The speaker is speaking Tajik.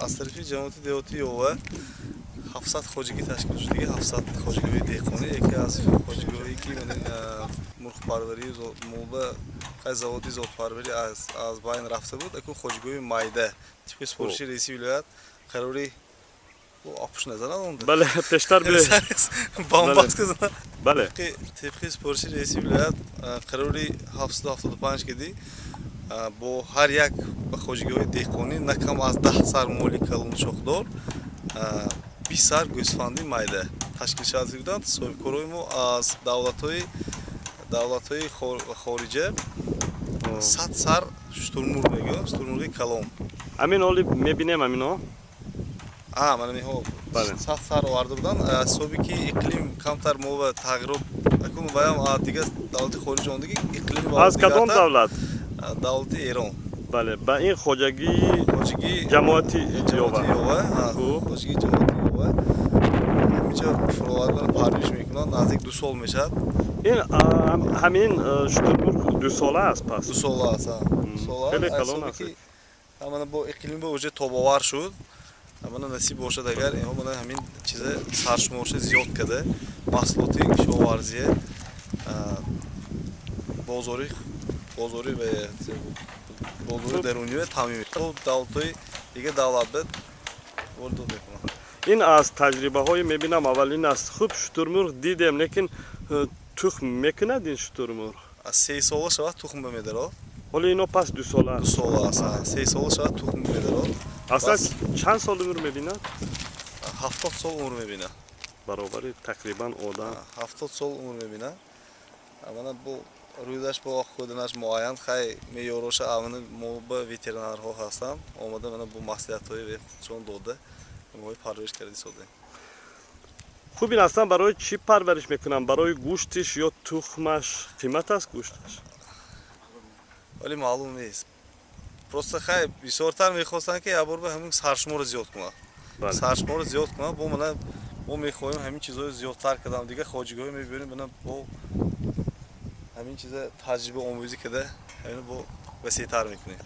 Аз тарафи ҷамоати деҳоти Ёва 700 хоҷагӣ ташкил шудагӣ, 700 хоҷагиҳои деҳқонӣ. Яке аз хоҷагиҳое ки мурғпарварӣ моба заводи зотпарварӣ аз байн рафта буд, акун хоҷагиҳои майда тибқи супориши раиси вилоят қарори опуш назанад. Бале, пештар. Бомбаст казана. Бале. Тибқи супориши раиси вилоят қарори 775 кардӣ, бо ҳар як хоҷагиҳои деҳқонӣ на кам аз 10 сар моли калону шохдор, 20 сар гӯсфанди майда ташкил шуда буданд. Соҳибкорои мо аз давлатҳои хориҷа 100 сар шутурмурғ мегӯям, шутурмурғи калон. Ҳамин ҳоли мебинем, ҳамино? Мана инҳо 100 сар оварда буданд. Ҳисоби ки иқлим камтар мо тағйирот акун ваям дигар давлати хориҷ омадаги иқлим. Аз кадом давлат? Давлати Эрон. Бале, ба ин хоҷагии хоҷагии ҷамоати Ёва, хоҷагии ҷамоати Ёва ҳаминҷо фуровардан, парвариш мекунанд, наздик 2 сол мешавад. Ин ҳамин шутурмурғ дусола аст пас? Дусола аст. Дусола. Хеле калон аст. Мана бо иқлим ба уже тобовар шуд. Мана насиб бошад, агар инҳо мана ҳамин чиза саршуморша зиёд карда, маҳсулоти кишоварзие бозори ва бозори даруние таъмин, давлатҳои дигар давлат ба воридот мекунанд. Ин аз таҷрибаҳое мебинам, аввалин аст. Хуб, шутурмурғ дидем, лекин тухм мекунад ин шутурмурғ? Аз 3 сола шавад, тухм медарод. Ҳоло ино пас дусола? 2 сола аст, 3 сола шавад, тухм медарод. Аслан чанд сол умр мебинад? 70 сол умр мебинад. Баробари тақрибан одам. 70 сол умр мебинад. Мана бо рӯзаш, бо хӯрданаш муайян, хай, меъёроша аввали мо ба ветеринарҳо ҳастанд, омада мана бо маслиҳатҳои худшон дода, моҳи парвариш карда истодем. Хуб, ин аслан барои чӣ парвариш мекунанд? Барои гӯштиш ё тухмаш? Қимат аст гӯшташ? Вале маълум нест, просто хай, бисёртар мехостанд, ки як бор ба ҳамин саршуморро зиёд кунад, саршуморро зиёд кунад. Бо мана мо мехоҳем ҳамин чизҳоро зиёдтар кардам, дигар хоҷагиҳое мебинем, мана бо ҳамин чиза таҷриба омӯзӣ карда, ҳамино бо васеътар мекунем.